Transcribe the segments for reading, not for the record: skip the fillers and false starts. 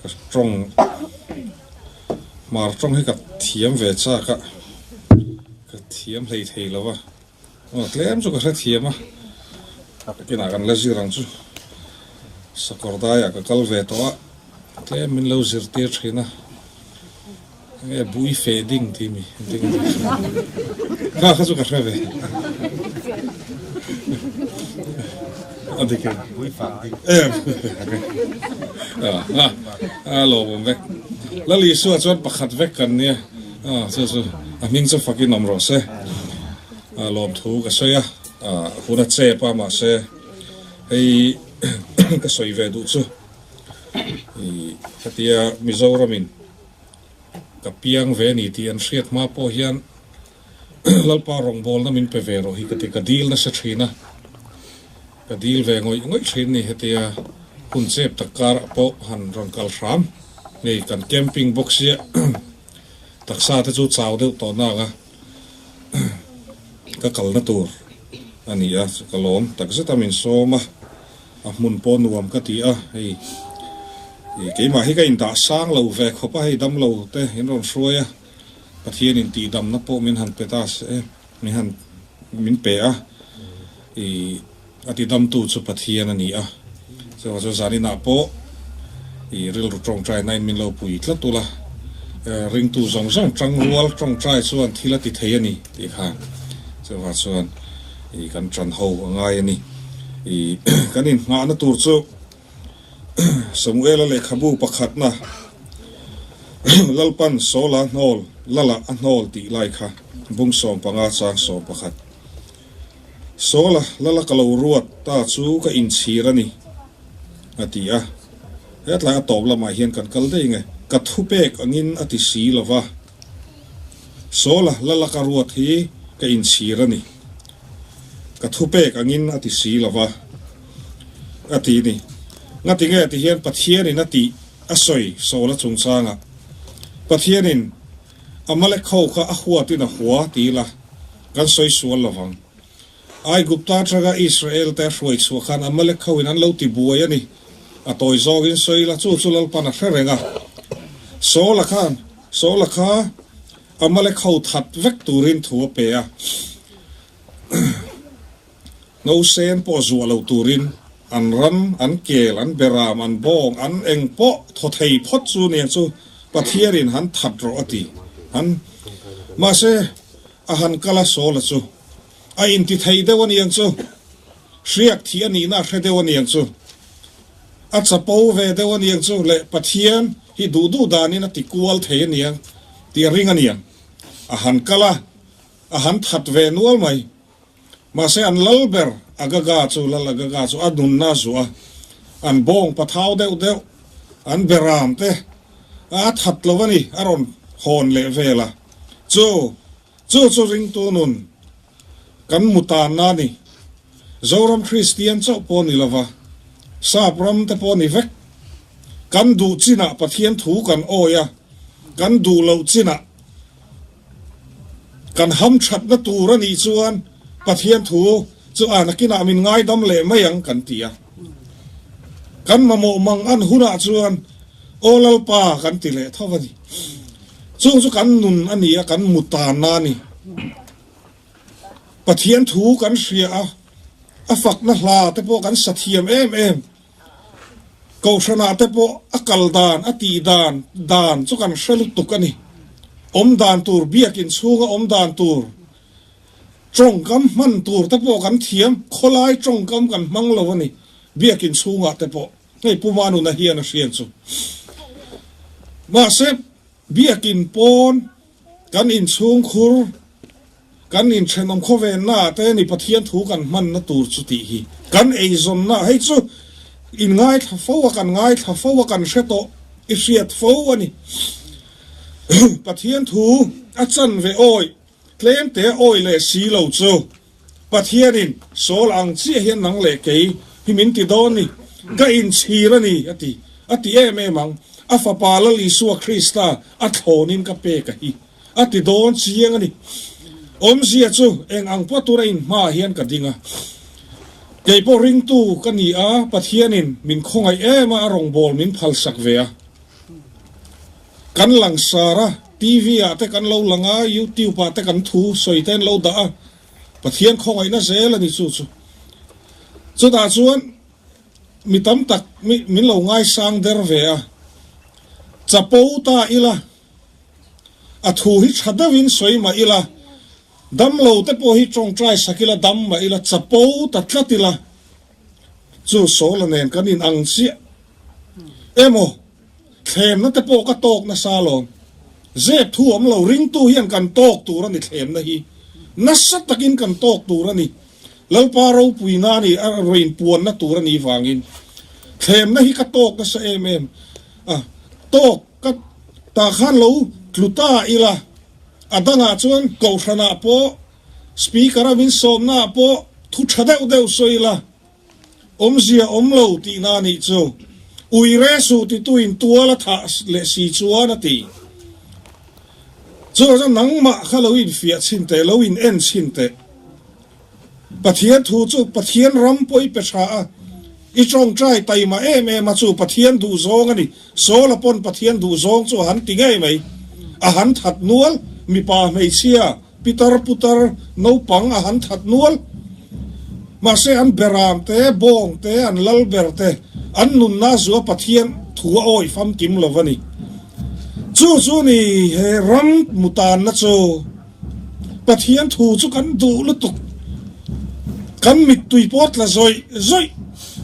Ka tawng hmar tawng hi ka thiam ve chak a, ka thiam hlei thei lo a, aw tlem chu ka hrethiam a, kinah kan la zir ang chu. Sakawr daiah ka kal ve tawh a, tlem min lo zirtir thin a. Enge bui feh ding tih mi ding kha kha chu ka hre ve a dik e bui fak ding em a a lawmawm vek Lal Isua chuan pakhat vek kan nia a chu chu a hming chu fakin awm rawh se a lawmthu ka sawi a a hun a chep a mahse hei ka sawi ve duh chu i hetia Mizoramin Ka piang ve ni tih an hriat hma pawh hian Lalpa rawngbawlna min pe ve rawh hi ka ti, ka dil nasa thin a, ka dil ve ngawih ngawih thin ni hetia hun chep tak karah pawh han rawn kal hram hei kan camping bawk sia taksa te chu chau deuh tawh nak a ka kalna tur a ni a ka lawm takzet a min sawm a. A hmun pawh nuam ka ti a, hei ih keimah hi ka indah sang lo ve khawp a, hei damlo te in rawn hruai a, Pathian in tihdamna pawh min han pe ta se, min han min pe a, ih a tidamtu chu Pathian a ni a, chuvang chuan zaninah pawh ih rilru tawngtaina in min lo pui tlat ula, ringtu zawng zawng tangrual tawngtai chuan thil a ti thei a ni tih kha chuvang chuan ih kan tan ho a ngai a ni. Ih kan inhnghahna tur chu Samuela lehkhabu pakhatna Lalpan Saula hnawl Lala a hnawl tih lai kha bung 15 chang 11. Saula Lala ka lo ruat ta chu ka inchhir a ni a ti a. Hetlai a tawp lamah hian kan kal daih nge ka thupek angin a ti si lova. Saula Lala ka ruat hi ka inchhir a ni. Ka thupek angin a ti si lo va, a ti ni. Ngati nge ti hian Pathianin a tih a sawi Saula chungchangah? Pathianin Amalek ho kha a huatin a hua ti ila kan sawi sual lo vang. Aigupta atanga Israel te a hruai chhuah khan Amalek ho in an lo ti buai a ni. A tawi zawngin sawi ila chu chu Lalpan a hre reng a. Saula khan Saula kha Amalek ho that vek turin thu a pe a, Nausen pawh zuah lo turin an ram, an kel, an beram, an bawng, an eng pawh thaw thei phawt chu niang chu Pathianin han that rawh a ti. Han Mahse, a han kal a Saula chu a inti thei deuh a niang chu, hriak thih a nihna a hre deuh a niang chu. A chapo ve deuh a niang chu le, Pathian hi duh duh danin a ti kual thei a niang tih a ring a niang. A han kal a, a han that ve nual mai. Mahse an lal ber Agaga chu, Lal Agaga chu a nunna a zuah a, an bawng pathau deuh deuh, an beram te a that lo a ni, a rawn hawn leh vel a. Chu, chu chu ringtu nun kan mu tanna a ni. Zoram Kristian chauh pawh ni lova, Sap ram te pawh ni vek. Kan duh chinah Pathian thu kan awi a, kan duh loh chinah kan hamthatna tur a nih chuan Pathian thu chu a nakinah min ngaidam leh mai ang kan ti a. Kan mamawh mang an hunah chuan Aw Lalpa kan ti leh tho a ni. Chung chu kan nun a ni a, kan mu tanna a ni. Pathian thu kan hria a, a fakna hla te pawh kan sa thiam em em. Kohhranah te pawh a kal dan, a tih dan, dan chu kan hre lutuk a ni. Awm dan tur, biakin chhunga awm dan tur, tawngkam hman tur te pawh kan thiam, khawlai tawngkam kan hmang lo a ni, biakin chhungah te pawh. Hei Pu Manuna hian a hriat chu. Mahse, biakin pawn Kan inchhungkhur, kan inthenawm khawvennaah te ni Pathian thu kan hmanna tur chu tih hi kan eizawnna hei chu in ngaithla fo a, kan ngaithla fo a, kan hre tawh i hriat fo a ni. Pathian thu a chan ve awi, tlem te awi leh si lo chu Pathianin Saul ang chiah hian nang leh kei hi min ti dawn ni, ka inchhir a ni, a ti. A ti em em ang, a Fapa Lal Isua Krista a thlawnin ka pek a hi, a ti dawn chiang a ni. Awmzia chu eng ang pawh tura inhmaah hian ka ding a. Kei pawh ringtu ka ni a, Pathianin min khawngaih em a, a rawngbâwl min phalsak ve a. Kan langsar a, TV ah te kan lo lang a, YouTube ah te kan thu sawi te an lo dah a, Pathian khawngaihna zel a ni chu chu. Chutah chuan mi tam tak mi min lo ngaisang der ve a, chapo ta ila, a thu hi tha deuhin sawi mah ila, damlo te pawh hi tawngtai sak ila, dam mah ila, chapo ta tlat ila, chu Sawla nen kan inang chiah emaw? Thlemna te pawh ka tawk nasa alawm. Zep thu awm lo, ringtu hian kan tawk tur a ni thlemna hi. Nasa takin kan tawk tur a ni. Lalpa ropuina a ni, a rainpuanna tur a nih vangin. Thlemna hi ka tawk nasa em em a, tawk ka tah khan lo tlu ta ila, a dangah chuan kohhranah pawh, speaker a min sawmnaah pawh thu tha deuh deuh sawi ila, Awmzia awm lo tihna a nih chu. Ui re suh tituin tual a thah leh si chuan a ti. Chuvang chuan nangmah kha lo infiah chhin teh, lo in en chhin teh. Pathian thu chu Pathian ram pawh i pe tha a, i tawngtai taima em em a chu Pathian duhzawng a ni. Saula pawn Pathian duhzawng chu a han ti ngei mai. A han that nual, mipa hmeichhia. Pitar putar naupang a han that nual. Mahse an beram te, bawng te, an lal ber te, an nunna zua Pathian thu a awih famkim lo a ni. Chu chu ni he ram mutanna chu Pathian thu chu kan duh lutuk. Kan mittui pawh tla zawih zawih.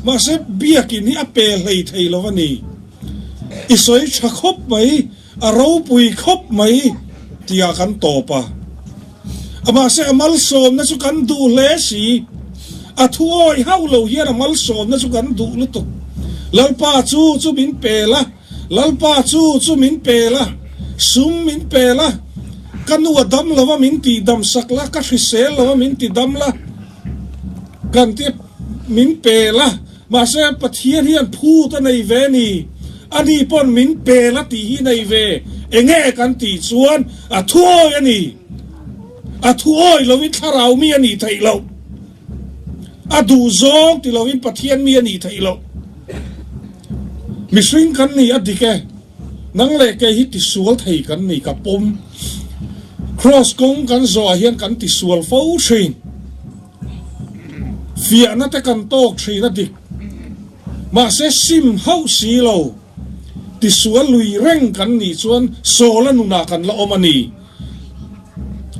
Mahse biakin hi a pe hlei thei lo a ni. I sawi tha khawp mai. A ropui khawp mai tia kan tawp a. Mahse a malsawmna chu kan duh hle si. A thu awih hauh lo hian a malsawmna chu kan duh lutuk. Lalpa chu chu min pel a, Lalpa chu chu min pel a, sum min pel a, ka nu a dam lo a min tih dam sak la, ka hrisel lo a min ti dam la, kan ti min pel a. Mahse, Pathian hian phut a nei ve ni, ani pawn min pel a tih hi nei ve, enge kan tih chuan a thuawi a ni. A thuawi loin thlarau mi a nih theih loh. A duh zawng ti loin Pathian mi a nih theih loh. Mihring kan ni a dik e, nang leh kei hi tisual thei kan ni ka pawm. Kraws kawng kan zawhah hian kan tisual fo thin. Fiahna te kan tawk thin a dik. Mahse sim hauh si lo, tisual lui reng kan nih chuan Sawla nunah kan la awm a ni.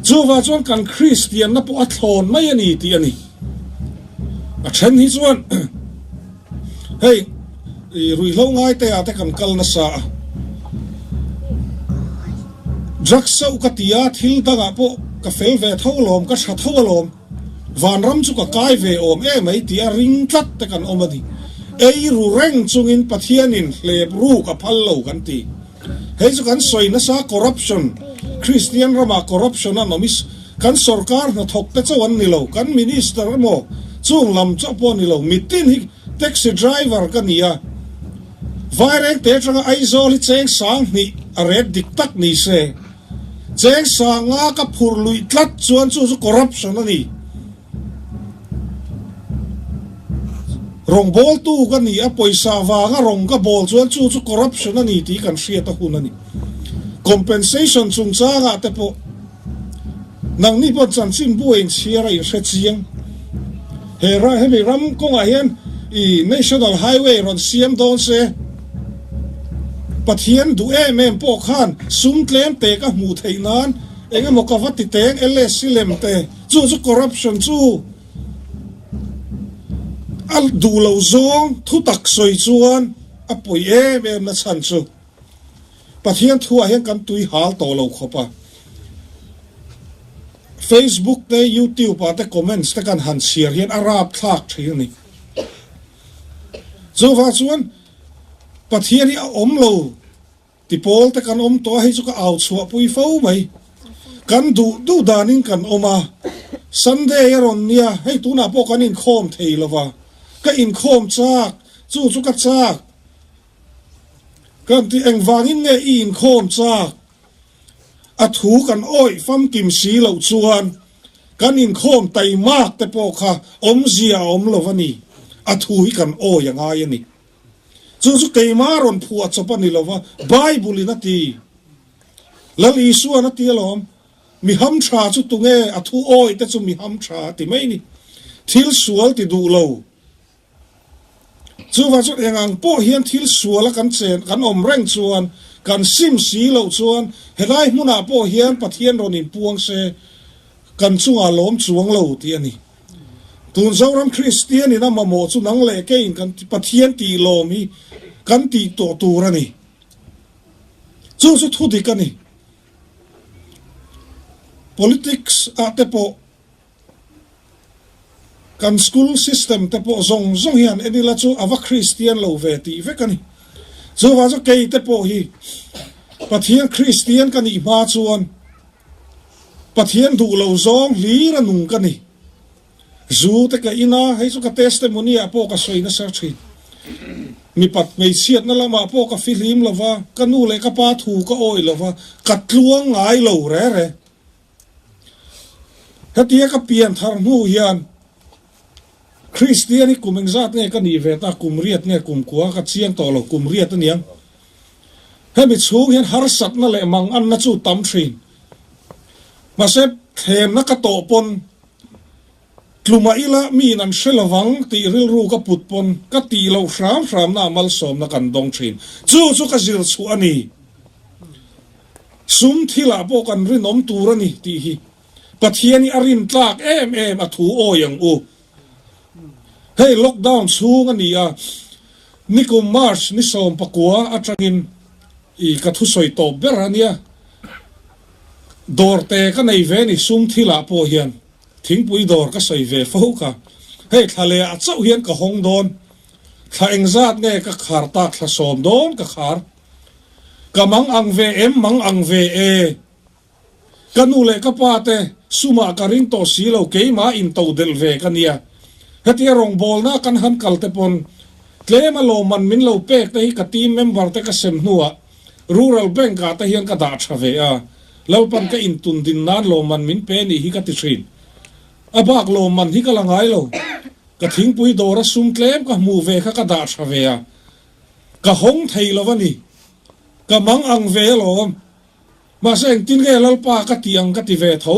Chuvah chuan kan Kristianna pawh a thlawn mai a ni tih a ni. A then hi chuan hei ruihhlo ngaite ah te kan kal nasa a, drugs chauh ka ti a, thil dangah pawh ka fel ve tho alawm, ka tha tho alawm. Vanram chu ka kai ve awm em mai tih a ring tlat te kan awm a ni. Ei ru reng chungin Pathianin hlep ruk a phal lo kan ti. Hei chu kan sawi nasa corruption, Kristian ramah corruption an awm i kan sorkar hnathawk te chauh an ni lo, kan minister emaw chung lam chauh pawh a ni lo, mitin hi taxi driver ka ni a, Vairengte atanga Aizawl hi cheng 2000 a ret dik tak ni se. Cheng sanga ka phur luih tlat chuan chu chu corruption a ni. Rawngbawltu ka ni a, pawisa vanga rawng ka bawl chuan chu chu corruption a ni tih kan hriat a hun a ni. Compensation chungchangah te pawh nangni pawh chanchin bu a inchhiar a inhre chiang. He hemi ram kawngah hian i National Highway rawn siam dawn se Pathian duh em em pawh khan sum tlem te ka hmuh theih nan eng emaw ka va ti teng LSC lem te chu chu corruption chu a duh lo zawng thu tak sawi chuan a pawi em em na chhan chu Pathian thuah hian kan tui hal tawh lo khawp a. Facebook te YouTube ah te comments te kan han chhiar hian a rap thlak thin a ni. Chuvang chuan Pathian hi a awm lo ti pawl te kan awm tawh a, hei chu ka au chhuah pui fo mai. Kan duh duh danin kan awm a, Sunday a rawn nia, hei tunah pawh kan inkhawm thei lo va, ka inkhawm chak, chu chu ka chak. Kan ti engvangin nge i inkhawm chak? A thu kan awih famkim si loh chuan kan inkhawm taimak te pawh kha awmzia a awm lo a ni. A thu hi kan awi a ngai a ni. Chu chu keimah rawn phuah chawp a ni lo va, Bible in a ti. Lal Isuan a ti alawm, Mi ham tha chu tunge a thu awih te chu mi ham tha a ti mai ni. Thil sual ti duh lo. Chuvang chuan eng ang pawh hian thil suala kan chen kan awm reng chuan kan sim si loh chuan helai hmunah pawh hian Pathian rawn inpuang se kan chungah lawm chuang lo tih a ni. Tun Zoram Kristian in a mamawh chu nang leh keiin kan Pathian tih lawm hi kan tih tawh tur a ni. Chu chu thu dik a ni. Politics ah te pawh Kan school system te pawh zawng zawng hian en ila chu a va Kristian lo ve tih vek a ni. Chuvang chu kei te pawh hi Pathian Kristian ka nih hma chuan Pathian duh lo zawng hlir a nung ka ni. Zu te ka in a, hei chu ka testimony ah pawh ka sawi nasa thin. Mipat hmeichhiatna lamah pawh ka fihlim lo va, ka nu leh ka pa thu ka awih lo va, ka tluang ngai lo re re. Hetia ka pian thar hnu hian Kristian hi kum engzat nge ka nih ve ta, kum riat nge kum kua ka chiang tawh lo, kum riat aniang. Hemi chhung hian harsatna leh manganna chu tam thin. Mahse thlemna ka tawh pawn tlumah ila miin an hre lovang tih rilru ka put pawn ka tih loh hram hramna ah malsawmna kan dawng thin. Chu chu ka zir chhuah a ni. Sum thilah pawh kan rinawm tur a ni tih hi Pathian hi a rin tlak em em a thu awi ang u. Hei lockdown chhung a ni a, nikum March ni 19 atangin i ka thusawi tawp ber a nia. Dawr te ka nei ve ni sum thilah pawh hian thingpui dawr ka sawi ve fo ka. Hei thla leh ah chauh hian ka hawng dawn. Thla engzat nge ka khar tak thla sawm dawn ka khar. Ka mang ang ve em mang ang ve e. Ka nu leh ka pa te sumah ka ring tawh si lo keimah in to delh ve ka nia. Hetia rawngbawlna kan han kal te pawn tlem a lawmman min lo pek te hi ka team member te ka sem hnuah Rural Bank ah te hian ka dah tha ve a, Lalpan ka intun din nan lawmman min pe nih hi ka ti thin. A bak lawmman hi ka la ngai lo. Ka thingpui dawra sum tlem ka hmuh ve kha ka dah tha ve a. Ka hawng thei lo a ni. Ka mang ang ve alawm. Mahse engtin nge Lalpa ka tih ang ka ti ve tho.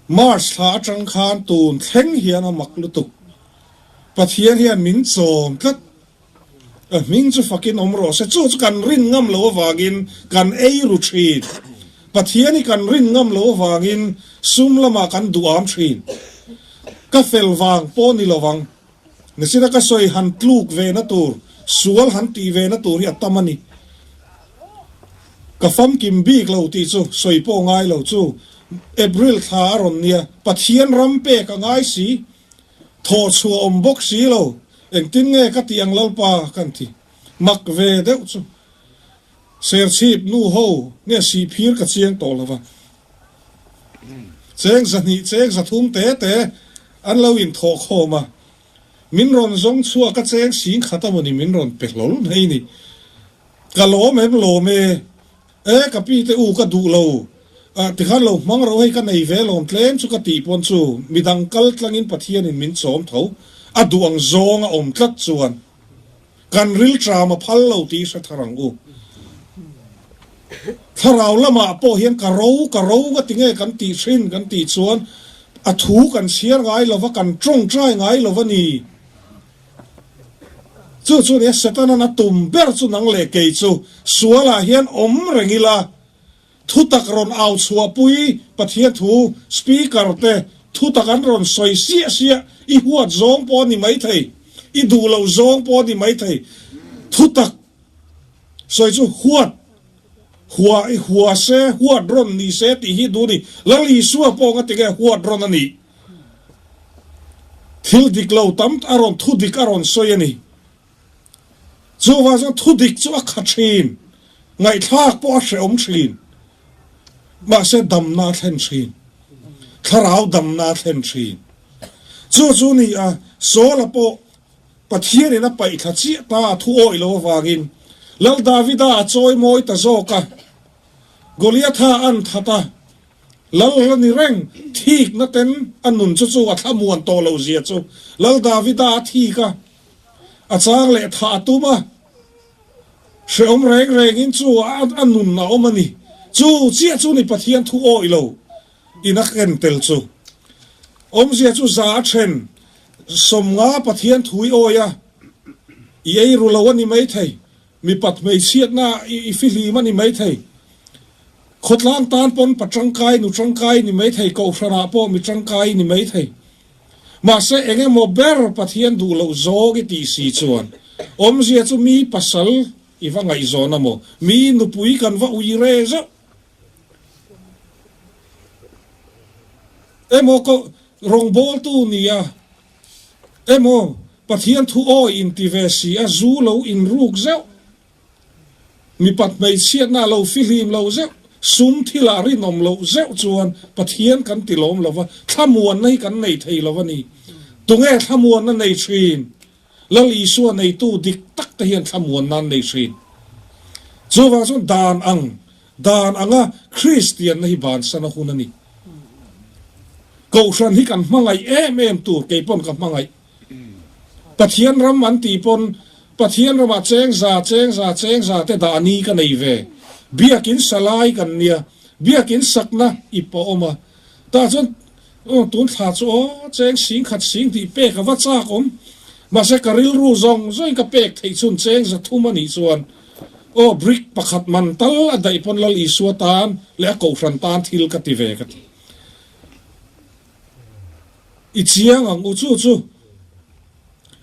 March thla atang khan tun thleng hian a mak lutuk. Pathian hian min chawm tlat. A hming chu fakin awm rawh se. Chu chu kan rin ngam lo avangin kan ei ru thin. Pathian hi kan rin ngam lo avangin sum lamah kan duham thin. Ka fel vang pawh ni lo ang. Nisina ka sawi han tluk ve na tur, sual han tih ve na tur hi a tam a ni. Ka famkim bik lo tih chu sawi pawh ngai lo chu April thla a rawn nia, Pathian ram pek a ngai si, thawh chhuah awm bawk si lo, engtin nge ka tih ang Lalpa kan ti mak ve deuh chu. Serchhip nu ho nge sihphir ka chiang tawh lo va. Cheng 200 cheng 300 te te an lo inthawh khawm a, min rawn zawng chhuak a cheng sing khat a mawni min rawn pe hlawl mai ni. Ka lawm em lawm e, e ka pi te u ka duh lo ah tikhan lo hmang ro hei ka nei ve lawm tlem chu ka tih pawn chu midang kal tlangin Pathianin min chawm tho a duh ang zawng a awm tlat chuan. Kan rilṭam a phal lo tih hre thar ang u. Thlarau lamah pawh hian ka ro, ka ro ka ti nge kan tih thin kan tih chuan a thu kan chhiar ngai lo va, kan tawngtai ngai lo va ni. Chu chu nia Setanan a tum ber chu nang leh kei chu sualah hian awm reng ila. Thutak rawn au chhuahpui Pathian thu Speaker te thutak an rawn sawi siah siah i huat zawng pawh a ni maithei, i duh loh zawng pawh a ni maithei. Thutak sawi chu huat hua i hua se, huat rawn ni se tih hi duh a ni. Lal Isua pawh nga tinge huat rawn a nih? Thil dik lo tam a rawn thu dik a rawn sawi a ni. Chuvang chuan thudik chu a kha thin, ngaihthlak pawh a hrehawm thin, mahse damna a thlen thin, thlarau damna a thlen thin. Chu chu ni a, Saula pawh Pathianin a paihthla chiah ta a thu awih lo avangin Lal Davida a chawi mawi ta zawk a, Goliatha an that a, Lal a ni reng, thikna ten a nun chu chu a thlamuan tawh lo zia chu Lal Davida a thik a. A chang leh thah a tum a. Hrehawm reng rengin chu a nun a awm a ni. Chu chiah chu ni Pathian thu awih lo in a ken tel chu. Awmzia chu za a then 50 Pathian thu i awih a, i ei ru lo a ni maithei, mipat hmeichhiatna i fihlim a ni maithei, khawtlang tan pawn pa tangkai nu tangkai ni maithei, kohhranah pawh mi tangkai ni maithei. Mahse eng emaw ber Pathian duh loh zawng i tih si chuan awmzia chu mi pasal i va ngaihzawn a maw? Mi nupui kan va ui re zeuh emaw ko rawngbawltu nia emaw Pathian thu awi inti ve si a zu lo inruk zeuh. Mipat hmeichhiatna a lo fihlim lo zeuh, sum thilah rinawm loh zeuh chuan Pathian kan ti lawm lo va, thlamuanna hi kan nei thei lo a ni. Tunge thlamuanna nei thin? Lal Isua neitu dik tak te hian thlamuanna an nei thin. Chuvang chuan dan ang, dan anga Kristianna hi bansan a hun a ni. Kohhran hi kan hmangaih em em tur, kei pawn ka hmangaih. Pathian ram an tih pawn Pathian ramah cheng za, cheng za, cheng za te dah ni ka nei ve. Biakin sa lai kan nia, biakin sakna ip a awm a. Tah chuan aw tun thla chu aw cheng sing khat sing tih pek a va chak awm. Mahse ka rilru zawng zawngin ka pek theih chhun cheng za thum a nih chuan aw brick pakhat man tal a daih pawn Lal Isua tan leh a kohhran tan thil ka ti ve ka ti. I chiang ang u chu chu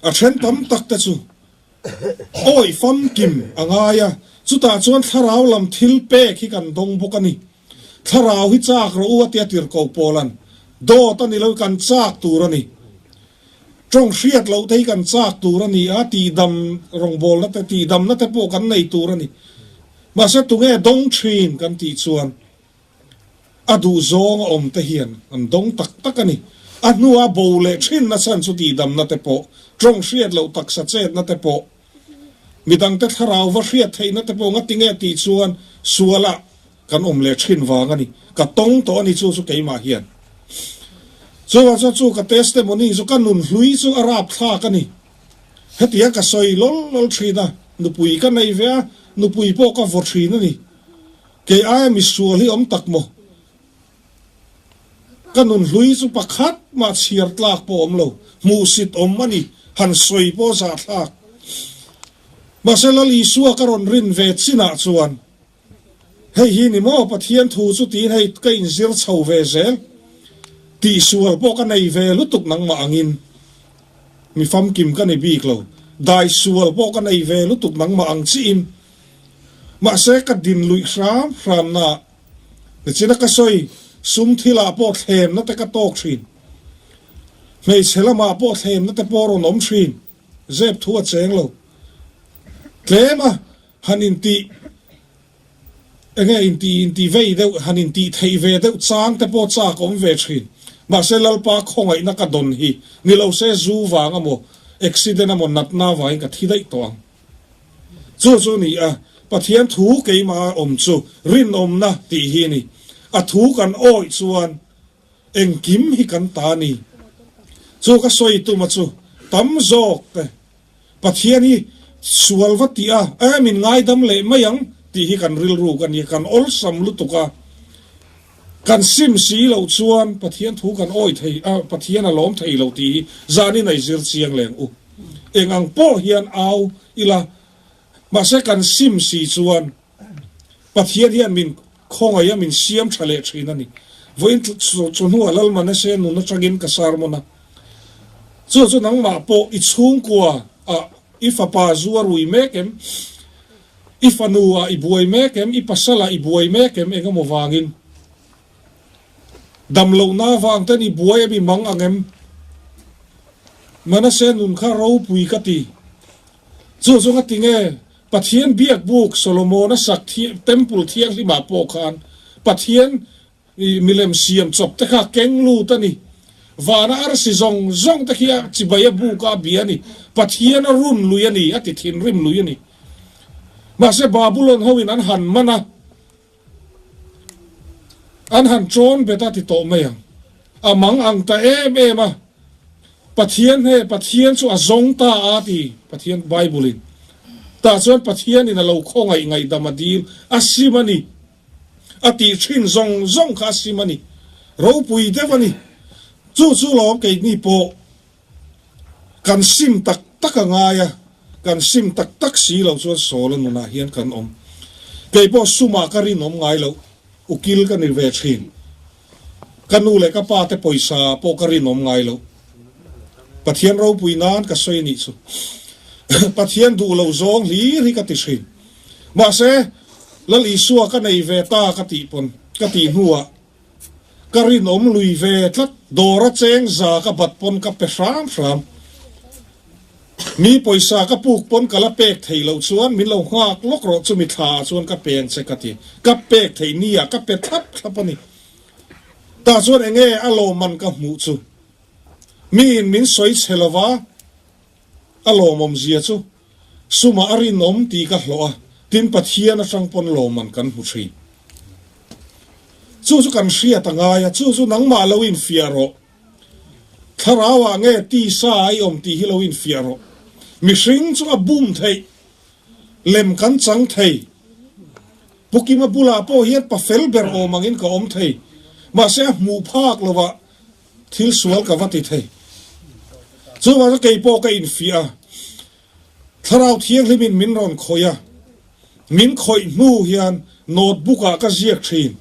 a then tam tak te chu awih famkim a ngai a, chutah chuan thlarau lam thil pek hi kan dawng bawk a ni. Thlarau hi chak rawh u a tia tirhko Paula'n dawt a ni lo kan chak tur a ni. Tawng hriat loh te hi kan chak tur a ni a, tihdam rawngbawlna te tihdamna te pawh kan nei tur a ni. Mahse tunge dawng thin kan tih chuan A duh zawng a awm te hian an dawng tak tak a ni. A hnua bo leh thinna chhan chu tihdamna te pawh, tawng hriat loh taksa chetna te pawh, midangte thlarau va hriat theihna te pawh ngatinge tih chuan sualah kan awm leh thin vang a ni. Ka tawng tawh a ni chu chu keimah hian. Chuvang chuan chu ka testimony chu ka nun hlui chu a rapthlak a ni. Hetia ka sawi lawl lawl thin a, nupui ka nei ve a, nupui pawh ka vaw thin a ni. Kei aia misual hi awm tak maw? Ka nun hlui chu pakhat mah chhiar tlak pawh awm lo, hmuhsit awm a ni, han sawi pawh zahthlak. Mahse Lal Isua ka rawn rin ve chinah chuan, hei hi ni maw Pathian thu chu tiin hei ka inzir chho ve zel, tihsual pawh ka nei ve lutuk nangmah angin, mi famkim ka ni bik lo, daisual pawh ka nei ve lutuk nangmah ang chiin. Mahse ka din luih hram hram na nichina ka sawi sum thilah pawh thlemna te ka tawk thin. Hmeichhe lamah pawh thlemna te pawh rawn awm thin. Zep thu a cheng lo. Tlem a han intih enge intih intih vei deuh han intih theih ve deuh chang te pawh chak awm ve thin. Mahse Lalpa khawngaihna ka dawn hi ni lo se zu vang amaw accident amaw natna vangin ka thi daih tawh ang. Chu chu ni a, Pathian thu keimah awm chu rinawmna tih hi a ni. A thu kan awih chuan engkim hi kan ta a ni. Chu ka sawi tuma chu tam zawk te Pathian hi sual va tih a, eh min ngaidam leh mai ang tih hi kan rilruk a ni, kan awlsam lutuk a, kan sim si loh chuan Pathian thu kan awih thei a, Pathian a lawm thei lo tih hi zanin a i zir chiang leng u. Eng ang pawh hian au ila, mahse kan sim si chuan Pathian hian min khawngaih a, min siam tha leh thin a ni. Vawiin chawhnuah Lal Manase nun atangin ka sermon a, chu chu nangmah pawh i chhungkua ah i fapa zu a rui mek em, i fanu ah i buai mek em, i pasal ah i buai mek em engemaw vangin. Dam lohna avang ten i buai a mi mang ang em? Manase nun kha ropui ka ti. Chu chu nga tinge Pathian biakbuk Solomona sak temple thianghlimah pawh khan Pathian milem siam chawp te kha keng lut a ni. Vana arsi zawng zawng te khi a chibai a buk a a bia a ni. Pathian a run lui a ni, a ti thinrim lui a ni. Mahse Babulon hoin an han man a. An han ṭawn bet a ti tawh mai ang. A mang ang ta em em a. Pathian he Pathian chu a zawng ta a ti Pathian Bible in. Tah chuan Pathianin a lo khawngaih ngaihdam a dil a sim a ni. A tih thin zawng zawng kha a sim a ni. Ropui deuh a ni. Chu chu lawm keini pawh kan sim tak tak a ngai a, kan sim tak tak si lo chuan Sawla nunah hian kan awm. Kei pawh sumah ka rinawm ngai loh, ukil ka ni ve thin. Ka nu leh ka pa te pawisa pawh ka rinawm ngai loh. Pathian ropui nan ka sawi anih chu. Pathian duh lo zawng hlir hi ka ti thin. Mahse, Lal Isua ka nei ve ta ka tih pawn ka tih hnuah ka rinawm lui ve tlat. Dawra cheng za ka bat pawn ka pe hram hram. Mi pawisa ka puk pawn ka la pek thei loh chuan min lo nghak lawk rawh chumi thla ah chuan ka peng che ka ti. Ka pek theih ni ah ka pe thlap thlap a ni. Tah chuan enge a lawmman ka hmuh chu? Miin min sawi chhe lova a lawmawm zia chu sumah a rinawm tih ka hlawh a, tin Pathian atang pawn lawmman kan hmu thin. Chu chu kan hriat a ngai a, chu chu nangmah lo infiah rawh. Thlarauah nge tisa a i awm tih hi lo infiah rawh. Mihring chu a bum theih, lem kan chang thei. Pu Kima bulah pawh hian pa fel ber awm angin ka awm thei, mahse a hmuh phak lovah thil sual ka va ti thei. Chuvang chu kei pawh ka infiah a, Thlarau Thianghlimin min rawn khawih a, min khawih hnu hian notebook ah ka ziak thin.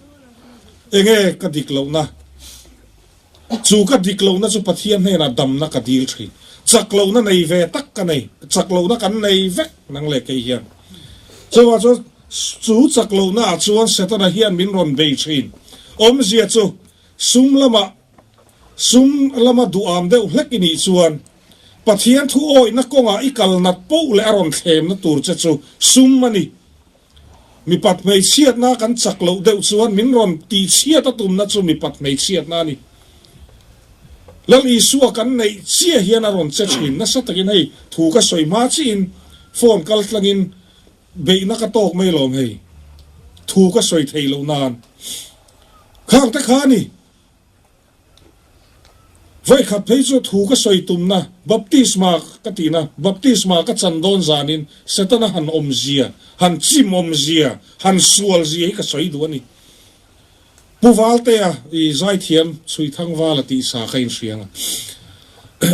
Enge ka dik lohna? Chu ka dik lohna chu Pathian hnenah damna ka dil thin. Chak lohna nei ve tak ka nei, chak lohna kan nei vek nang leh kei hian. Chuvang chuan chu chak lohna ah chuan Setana hian min rawn bei thin. Awmzia chu sum lamah sum lama duham deuh hlek i nih chuan Pathian thu awihna kawngah i kal nat poh leh a rawn thlemna tur che chu sum a ni. Mipat hmeichhiatna kan chak loh deuh chuan min rawn tihchhiat a tumna chu mipat hmeichhiatna a ni. Lal Isua kan neih chiah hian a rawn che thin. Nasa takin hei thu ka sawi hma chiin phone kal tlangin beihna ka tawk mai lawm hei thu ka sawi thei loh nan. Khang te kha a ni. Vawikhat phei chu thu ka sawi tumna, baptisma ka tihna, baptisma ka chan dawn zanin Setana han awmzia, han chim awmzia, han sualzia hi ka sawi duh a ni. Pu Valtea i zaithiam Chhuithang Vala tih sa ka inhriang a.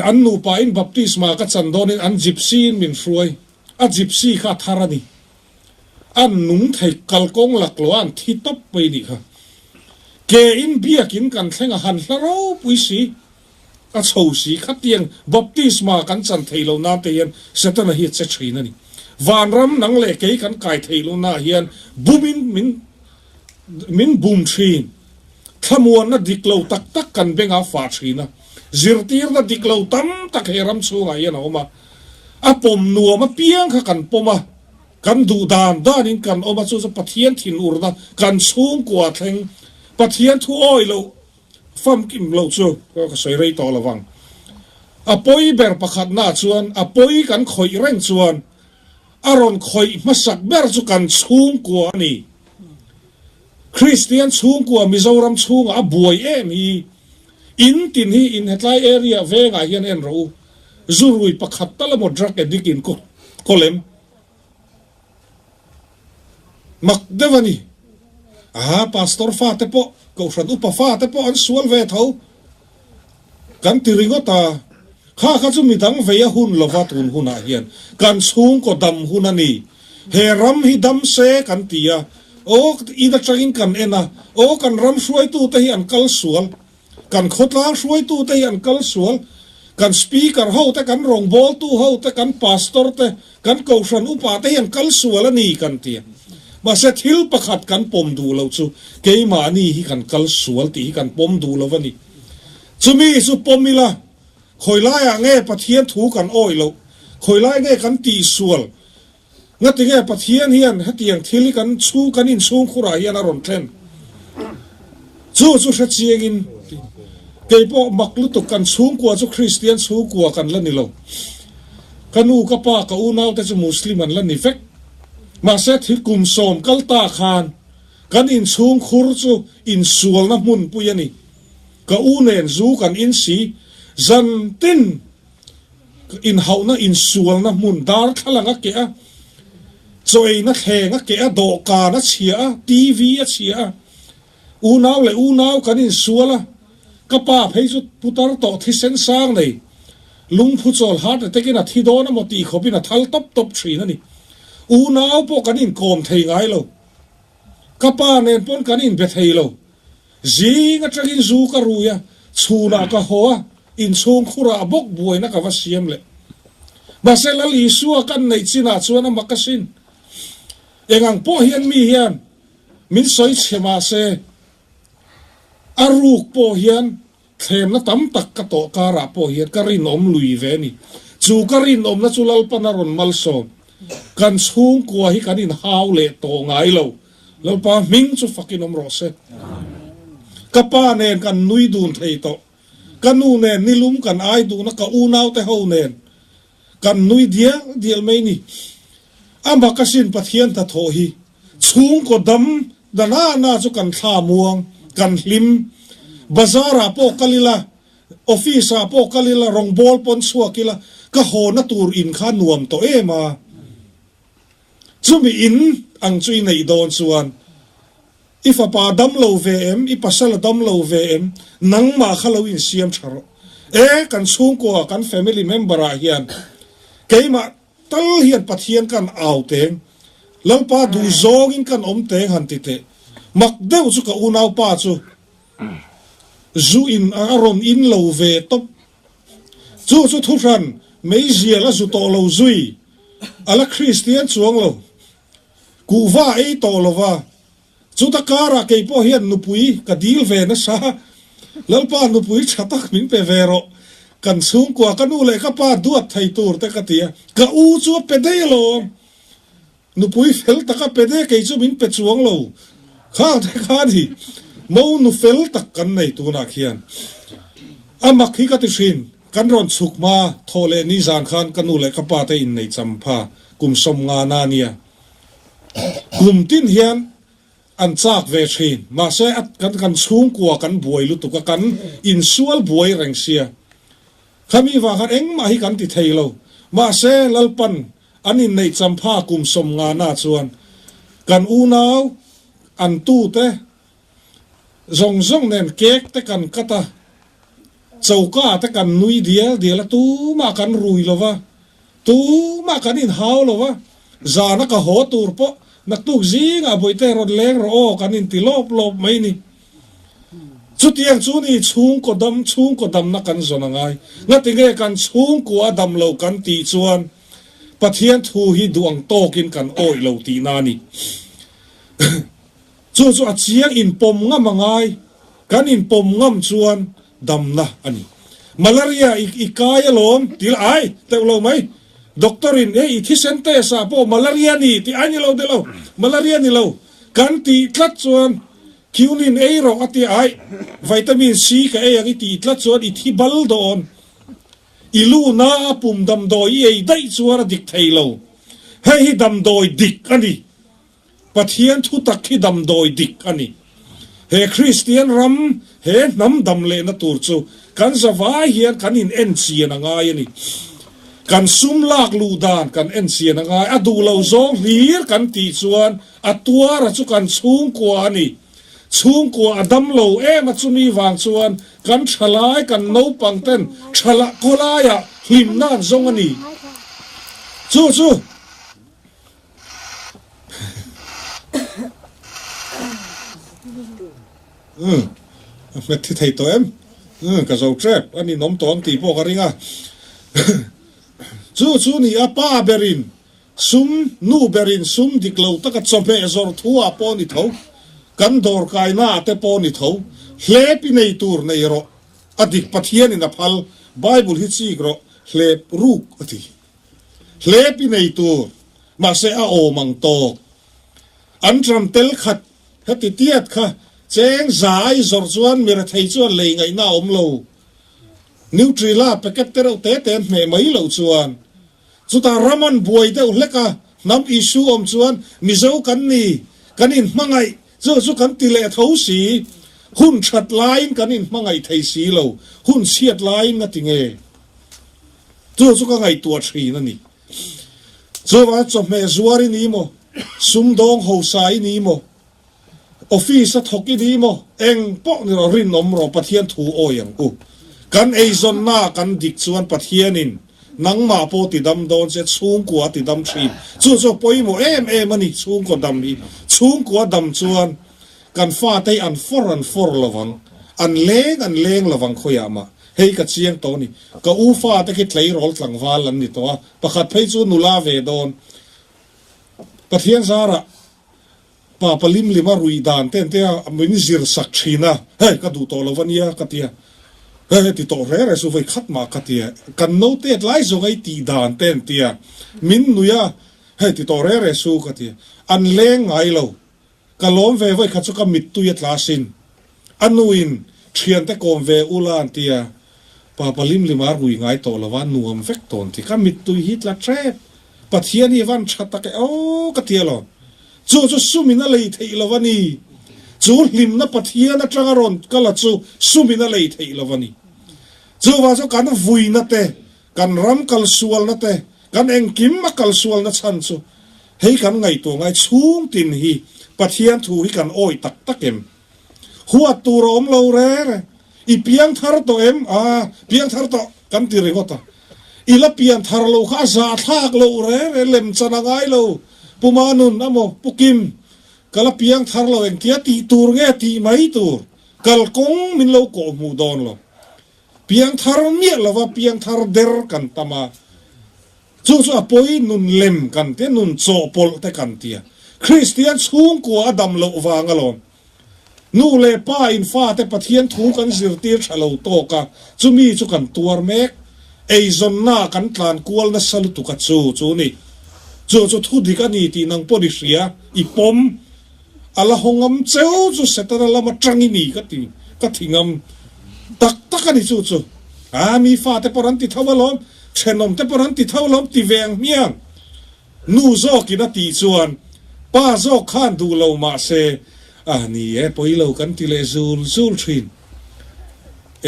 An nupain baptisma ka chan dawnin an gypsy in min hruai. A gypsy kha a thar a ni. An nung thei kalkawng laklawh a an thi tawp mai nih kha. Ke in biakin kan thleng a han hla ropui si, a chho si khatiang baptisma kan chan thei lo nan te hian Setana hi a che thin a ni. Vanram nang leh kei kan kai thei lo na hian bumin min min bum thin. Thlamuanna dik lo tak tak kan bengah fah thin a. Zirtirna dik lo tam tak he ram chhungah hian a awm a. A pawm nuam apiang kha kan pawm a. Kan duh dan danin kan awm a, chu chu Pathian thinurna kan chhungkua thleng Pathian thu awi loh famkim loh chu ka sawi rei tawh lo vang. A pawi ber pakhatna chuan a pawi kan khawih reng chuan a rawn khawih hmasak ber chu kan chhungkua a ni. Kristian chhungkua Mizoram chhungah a buai em hi. In tin hi in hetlai area vengah hian en rawh u. Zurui pakhat tal emaw drug addict in kawl em? Mak deuh a ni. Aa pastor fate pawh, kohhran upa fate pawh an sual ve tho. Kan ti ringawt a, kha kha chu midang vei a hun lova tun hunah hian kan chhungkaw dam hun a ni. He ram hi dam se kan ti a, aw in atangin kan en a, aw kan ram hruaitute hi an kal sual. Kan khawtlang hruaitute hi an kal sual. Kan Speaker ho te, kan rawngbawltu ho te, kan Pastor te, kan Kohhran upa te hi an kal sual a ni kan ti a. Mahse thil pakhat kan pawm duh loh chu keimahni hi kan kal sual tih hi kan pawm duh lo a ni. Chumi chu pawm ila, khawi laiah nge Pathian thu kan awih loh, khawi lai nge kan tihsual Ngatinge Pathian hian hetiang thil hi kan chhung kan inchhungkhurah hian a rawn thlen? Chu chu hre chiangin kei pawh mak lutuk kan chhungkua chu Kristian chhungkua kan la ni lo. Ka nu ka pa ka unaute chu Muslim an la ni vek. Mahse thil kum sawm kal ta khan kan inchhungkhur chu insualna hmunpui a ni. Ka u nen zu kan insi zan tin. Inhauhna insualna hmun darthlalang a keh a. Chaw eina thleng a keh a, dawhkan a chhia a, TV a chhia a, unau leh unau kan insual a, ka pa phei chu putar tawh thisen sang nei, lungphu chawl heart attack in a thi dawn emaw tih khawpin a thal tawp tawp thin a ni. Unau pawh kan inkawm thei ngai lo. Ka pa nen pawn kan inbe thei lo. Zing atangin zu ka rui a, chhunah ka haw a, inchhung khurah bawk buaina ka va siam leh. Mahse Lal Isua kan neih chinah chuan a mak asin. Engang pawh hian mi hian min sawi chhe mahse a ruk pawh hian Thlemna tam tak ka tawh karah pawh hian ka rinawm lui ve a ni. Chu ka rinawmna chu Lalpan a rawn malsawm. Kan chhungkua hi kan inhau leh tawh ngai lo. Lalpa hming chu fakin awm rawh se. Ka pa nen kan nui dun thei tawh. Ka nu nen nilum kan ai dun a, ka unaute ho nen kan nui dial dial mai ni. A mak asin Pathian hnathawh hi. Chhungkaw dam na na na chu kan thla muang, kan hlim. Bazar ah pawh kal ila, office ah pawh kal ila, rawngbawl pawn chhuak ila, ka hawna tur in kha nuam tawh em a. Chumi in ang chu i neih dawn chuan i fapa dam lo ve em, i pasal a dam lo ve em, nangmah kha lo insiam tha rawh. E, kan chhungkua, kan family member ah hian keimah Tal hian Pathian kan au teng, Lalpa duh zawngin kan awm teng han ti teh. Mak deuh chu ka unaupa chu zu in a rawn in lo ve tawp. Chu chu thuhran meizial a zu tawh lo zui, a la Kristian chuang lo. Kuhva ei tawh lo va, Chuta karah kei pawh hian nupui ka dil ve nasa. Lalpa nupui tha tak min pe ve rawh. Kan chhungkua ka nu leh ka pa duat thei tur te ka ti a. Ka u chu a pe daih alawm. Nupui fel tak a pe daih kei chu min pe chuang lo. Khang te kha ni. Mo nu fel tak kan nei tunah khian. A mak hi ka ti thin. Kan rawn chhuk hma thawh leh nizan khan ka nu leh ka pa te innei champha kum 50 na nia. Kum tin hian an chak ve thin. Mahse a kan kan chhungkua kan buai lutuk a, kan insual buai reng sia. Khami vang khan engmah hi kan ti thei lo. Mahse Lalpan an inneih champha kum 50 na chuan kan unau an tute zawng zawng nen cake te kan cut a, choka te kan nui dial dial a, tumah kan rui lo va. Tumah kan inhau lo a, zana ka haw tur pawh naktuk zingah Bawihte rawn leng rawh aw kan inti lawp lawp mai ni. Chutiang chu ni chhungkaw dam chhungkaw damna kan zawn a ngai. Ngatinge kan chhungkua a dam lo kan tih chuan Pathian thu hi duh ang tawkin kan awih lo tihna a ni. Chu chu a chiang inpawm ngam a ngai. Kan inpawm ngam chuan damna a ni. Malaria i i kai alawm ti la ai teuh lo mai. Doctor in hei i thisen test ah pawh malaria ni tih ai ni lo deuh lo. Malaria ni lo kan tih tlat chuan quinine ei rawh a ti ai vitamin C ka ei ang i tih tlat chuan i thi bal dawn. I lu na a pum damdawi i ei daih chuan a dik thei lo. Hei hi damdawi dik a ni. Pathian thu tak hi damdawi dik a ni. He Kristian ram, he hnam dam lehna tur chu kan zavai hian kan in en chian a ngai a ni. Kan sum lak luh dan kan en chian a ngai. A duh lo zawng hlir kan tih chuan a tuara chu kan chhungkua a ni. Chhungkua a dam lo em a chumi vang chuan kan thalai, kan naupang ten thala khawlaiah hlimna an zawng a ni. Chu chu. Umm a hmet thi thei tawh em? Umm ka zo tep a ninawm tawh ang tih pawh ka ring a. Chu chu ni a pa berin sum nu berin sum dik lo taka chawhmeh zawrh thu ah pawh ni tho, kan dawr kaina ah te pawh ni tho, hlep i nei tur nei rawh a dik Pathianin a phal Bible hi chik rawh hlep ruk a ti. Hlep i nei tur, mahse a awm ang tawk. An ṭam tel khat heti tiat kha cheng za ai zawrh chuan mi rethei chuan lei ngaihna a awm lo. Nutrila packet te reuh te te an hmeh mai loh chuan. Chutah ram an buai deuh hlek a, hnam issue awm chuan Mizo kan ni, kan inhmangaih, chu chu kan ti leh tho si. Hun ṭhat laiin kan inhmangaih thei si lo, hun chhiat laiin nga ti nge? Chu chu ka ngaihtuah thin a ni. Chuvang chawhmeh zuar i ni maw? Sumdawng hosa i ni maw? Office a thawk i ni maw? Eng pawh ni rawh, rinawm rawh, Pathian thu awi ang u. Kan eizawnna kan dik chuan Pathianin nangmah pawh ti dam dawn che, chhungkua a ti dam thin. Chu chu a pawimawh em em a ni, chhungkaw dam hi. Chhungkua dam chuan kan fate hi an fawr an fawr lo vang, an leng an leng lo vang khawiah mah. Hei ka chiang tawh a ni. Ka u fate khi tleirawl tlangval an ni tawh a, pakhat phei chu nula ve dawn. Pathian zarah Pa palim lima ruih dan te ente a min zir sak thin a, hei ka duh tawh lo va nia ka tia, hei heti tawh reh reh chu vawi khat mah ka tia, kan note tlai zawng ei tih dan te an tia, min nui a, hei ti tawh reh reh su ka tia, an leng ngai lo, ka lawm ve vawi khat chu ka mittui a tla sin. A nuin thiante kawm ve ula an tia, Pa palim lima rui ngai tawh lova nuam vek tawn ti ka mittui hi tla tep. Pathian hi van tha tak e aw ka ti alawm. Chu chu sumin a lei theih lo a ni. Chu hlimna Pathian atanga rawn kal a chu sumin a lei theih lo a ni. Chuvang chu kan vuina te, kan ram kalsualna te, kan engkim a kalsualna chhan chu hei kan ngaihtuah ngai chhung tin hi Pathian thu hi kan awih tak tak em? Huat tur a awm lo re re. I piang thar tawh em? A, piang thar tawh kan ti ringawt a. I la pian thar lo kha a zahthlak loh re re, lem chan a ngai lo. Pu Manun amaw, Pu Kim, ka la piang thar lo engtia tih tur nge tih mai tur, kalkawng min lo kawh hmuh dawn lo. Piang thar miah lova piang thar der kan tam a. Chu chu a pawi nun lem kan tia, nun chawhpawlh te kan tia. Kristian chhungkua a dam loh vang alawm. Nu leh pa in fate Pathian thu kan zirtir tha lo tawk a, chumi chu kan tuar mek. Eizawnna kan tlan kual nasa lutuk a chu chu ni. Chu chu thu dik a ni tih nang pawh ni hria, i pawm. A la haw ngam cheu chu Setana lam atang i ni ka ti, ka thi ngam tak tak a ni chu chu. A mi fate pawh an ti tho alawm, thenawm te pawh an ti tho alawm ti ve ang hmiang. Nu zawkin a tih chuan pa zawk khan duh lo mah se, a ni e, pawi lo kan ti leh zul zul thin.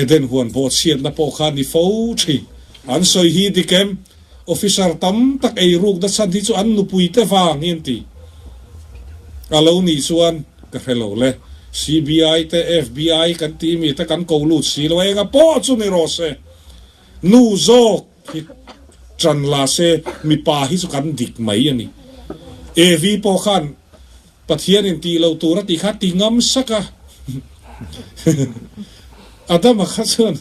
Eden huan bawhchhiatna pawh kha ni fo thin. An sawi hi dik em? Officer tam tak ei rukna chhan hi chu an nupui te vang hi an ti. A lo nih chuan ka hre lo le. CBI te FBI kan ti mi te kan ko lut si lo enga pawh chu ni rawh se. Nu zawk hi tan la se mipa hi chu kan dik mai a ni. Evi pawh khan Pathianin tih loh tur a tih kha ti ngam sak a. Adama kha chuan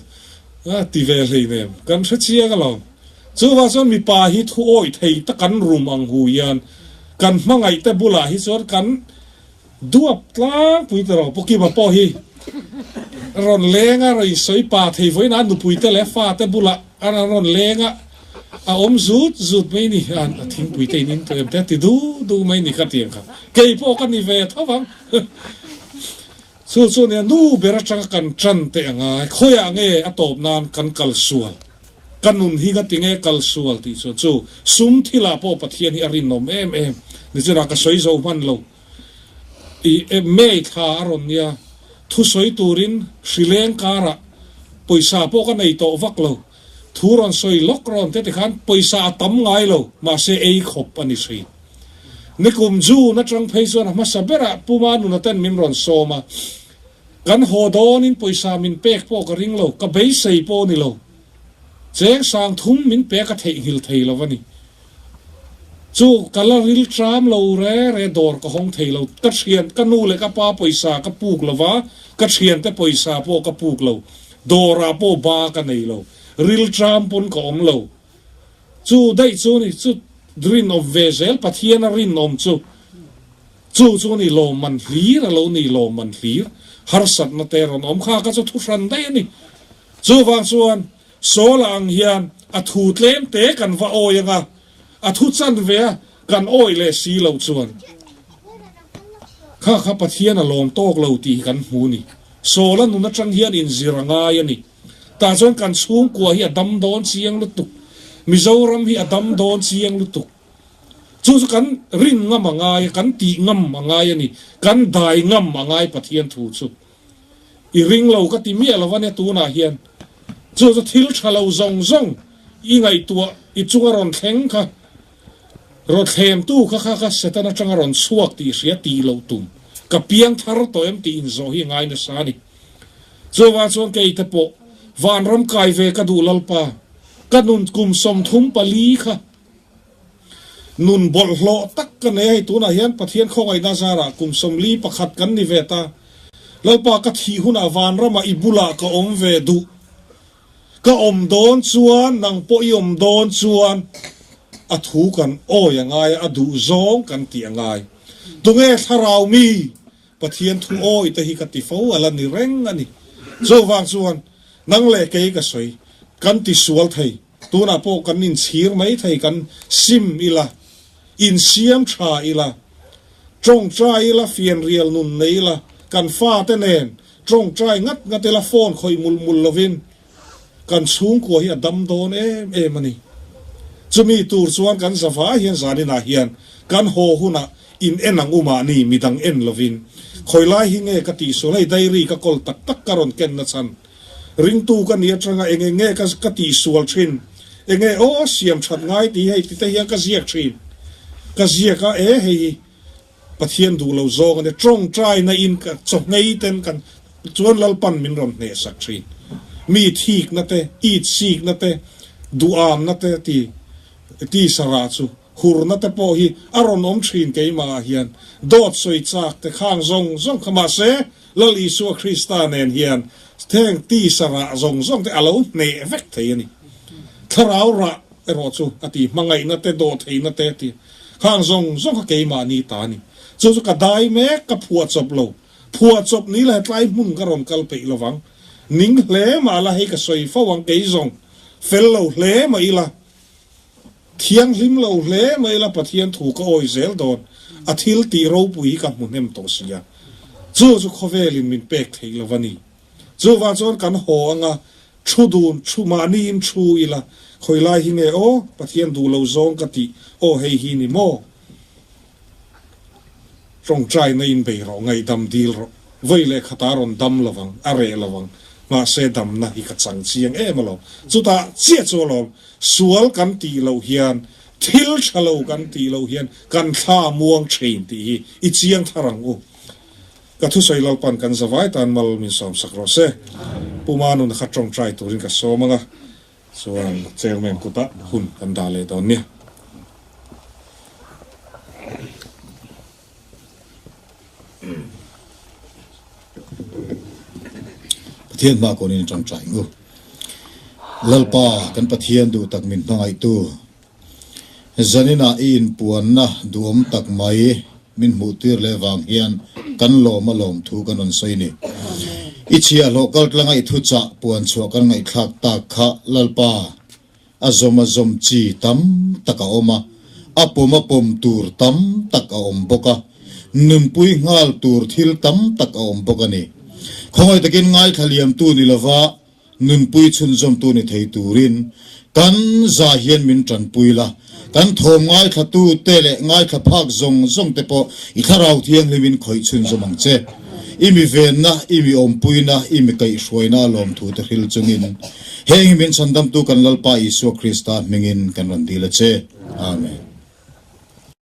a ti ve hleinem kan hre chiang alawm. Chuvang chuan mipa hi thu awih thei tak kan rum ang hu hian kan hmangaih te bulah hi chuan kan duap tlangpui ta rawh. Pu Kima pawh hi rawn leng a, rawn sawi pa thei vawiin a nupui te leh fa te bulah a rawn leng a, a awm zut zut mai ni a, a thingpui te in in tawh em te a ti du du mai ni kha tiang kha. Kei pawh ka ni ve tho vang. Chu chu nia nu ber atanga kan tan teh a ngai, khawiah nge a tawp nan kan kal sual, ka nun hi nga tinge kal sual tih chuan chu sum thilah pawh Pathian hi a rinawm em em ni chunah ka sawi zo hman lo. I May thla a rawn nia, thusawi turin hrileng karah pawisa pawh ka nei tawh vak lo, thu rawn sawi lawk rawn te tikhan pawisa a tam ngai lo, mahse ei khawp a ni thin. Nikum June atang phei chuan a hmasa berah Puma nuna ten min rawn sawm a, kan haw dawnin pawisa min pek pawh ka ring lo, ka beisei pawh ni lo. Cheng sang thum min pek a theihnghilh thei lo a ni. Chu ka la ril tram lo re re dawr ka hawng thei lo, ka thian ka nu leh ka pa pawisa ka puk lo va, ka thiante pawisa pawh ka puk lo, dawrah pawh ba ka nei lo, ril tram pawn ka awm lo. Chu daih chu ni, chu rinawm ve zel Pathiana rinawm chu, chu chu ni lawmman hlir a lo ni, lawmman hlir harsatna te rawn awm kha ka chu thu hran daih a ni. Chuvang chuan Saula ang hian a thu tlem te kan va awi ang a, a thu chan ve a kan awi leh si loh chuan kha kha Pathian a lawm tawk lo tih hi kan hmu a ni. Saula nun atang hian inzir a ngai a ni. Tah chuan kan chhungkua hi a dam dawn chiang lutuk. Mizoram hi a dam dawn chiang lutuk. Chu chu kan rin ngam a ngai a, kan tih ngam a ngai a ni. Kan dai ngam a ngai Pathian thu chu. I ring lo ka ti miah lo a nia tunah hian. Chu chu thil tha lo zawng zawng i ngaihtuah i chunga rawn thleng kha. Rawthlemtu kha kha kha Satan atanga rawn chhuak tih hria tih loh tum, ka piang thar tawh em tih inzawh hi a ngai nasa a ni. Chuvang chuan kei te pawh vanram kai ve ka duh Lalpa, ka nun kum 34 kha nun bawlhhlawh tak ka nei a hei tunah hian Pathian khawngaihna zarah kum 41 kan ni ve ta. Lalpa ka thih hunah vanramah i bulah ka awm ve duh. Ka awm dawn chuan nang pawh i awm dawn chuan a thu kan awi a ngai a, a duh zawng kan tih a ngai. Tunge thlarau mi Pathian thu awi te hi ka ti fo a la ni reng a ni. Chuvang chuan nang leh kei ka sawi kan ti sual thei, tunah pawh kan inchhir mai thei kan sim ila, insiam tha ila, tawngtai ila, fianrial nun nei ila, kan fate nen Tawngtai ngat ngat ila phone khawih mul mul lovin kan chhungkua hi a dam dawn em em a ni. Chumi tur chuan kan zavai hian zaninah hian kan haw hunah in en ang u mahni midang en lovin khawilai hi nge ka tihsual hei diary ka kawl tak tak ka rawn ken na chhan ringtu ka ni atanga eng eng nge ka ka tihsual thin eng nge aw siam that ngai tih hei tite hian ka ziak thin ka ziak a e hei hi Pathian duh lo zawng a ni. Tawngtaina in ka chawhngei ten kan chuan Lalpan min rawn hneh sak thin. Mi thikna te, it sikna te, duhamna te ti tisa rah chu hurna te pawh hi a rawn awm thin keimah ah hian. Dawt sawi chak te khang zawng zawng kha mahse Lal Isua Krista nen hian heng tisa rah zawng zawng te a lo hneh vek thei a ni. Thlarau rah erawh chu a ti hmangaihna te, dawhtheihna te ti. Khang zawng zawng kha keimahni ta a ni. Chu chu ka dai mek, ka phuah chawp lo. Phuah chawp ni la hetlai hmun ka rawn kal peih lovang. Ning hle mah la hei ka sawi fo ang kei zawng. Fel lo hle mah ila, thianghlim lo hle mah ila Pathian thu ka awi zel dawn. A thil tih ropui hi ka hmu hnem tawh si a. Chu chu khawvelin min pek theih lo va ni. Chuvang chuan kan haw anga Thu dun, thu mahniin thu ila, khawi lai hi nge aw, Pathian duh lo zawng ka tih, aw hei hi ni maw? Tawngtaina in bei rawh, ngaihdam dil rawh, vawi leh khatah rawn dam lovang, a reh lovang, mahse damna hi ka chang chiang em alawm. Chutah chiah chu alawm, sual kan tih loh hian, thil tha lo kan tih loh hian kan thla muang thin tih hi i chiang thar ang u. Ka thusawi Lalpan kan zavai tan mal min sawmsak rawh se. Pu Manuna kha tawngtai turin ka sawm anga, chuan Chairman kutah hun kan dah leh dawn nia. Pathian hma kawnin i tawngtai ang u. Lalpa kan Pathian duh tak min hmangaihtu. Zaninah i inpuanna duhawm tak mai min hmuhtir leh vang hian kan lawm a lawm thu kan rawn sawi ni. I chhiahhlawh kaltlanga i thuchah puan chhuah kan ngaihthlak tak kha Lalpa a zawm a zawm chi tam tak a awm a, a pawm a pawm tur tam tak a awm bawk a, nunpui nghal tur thil tam tak a awm bawk a ni. Khawngaih takin ngaithla liamtu ni lova Nunpui chhunzawmtu ni thei turin kan za hian min tanpui la, kan thawm ngaithlatute leh ngaithla phak zawng zawng te pawh i Thlarau Thianghlimin khawih chhunzawm ang che. I mi venna, i mi awmpuina, i mi kaihhruaina a lawmthu te hril chungin heng hi min chhandamtu kan Lalpa Isua Krista hmingin kan rawn dil a che. Amen.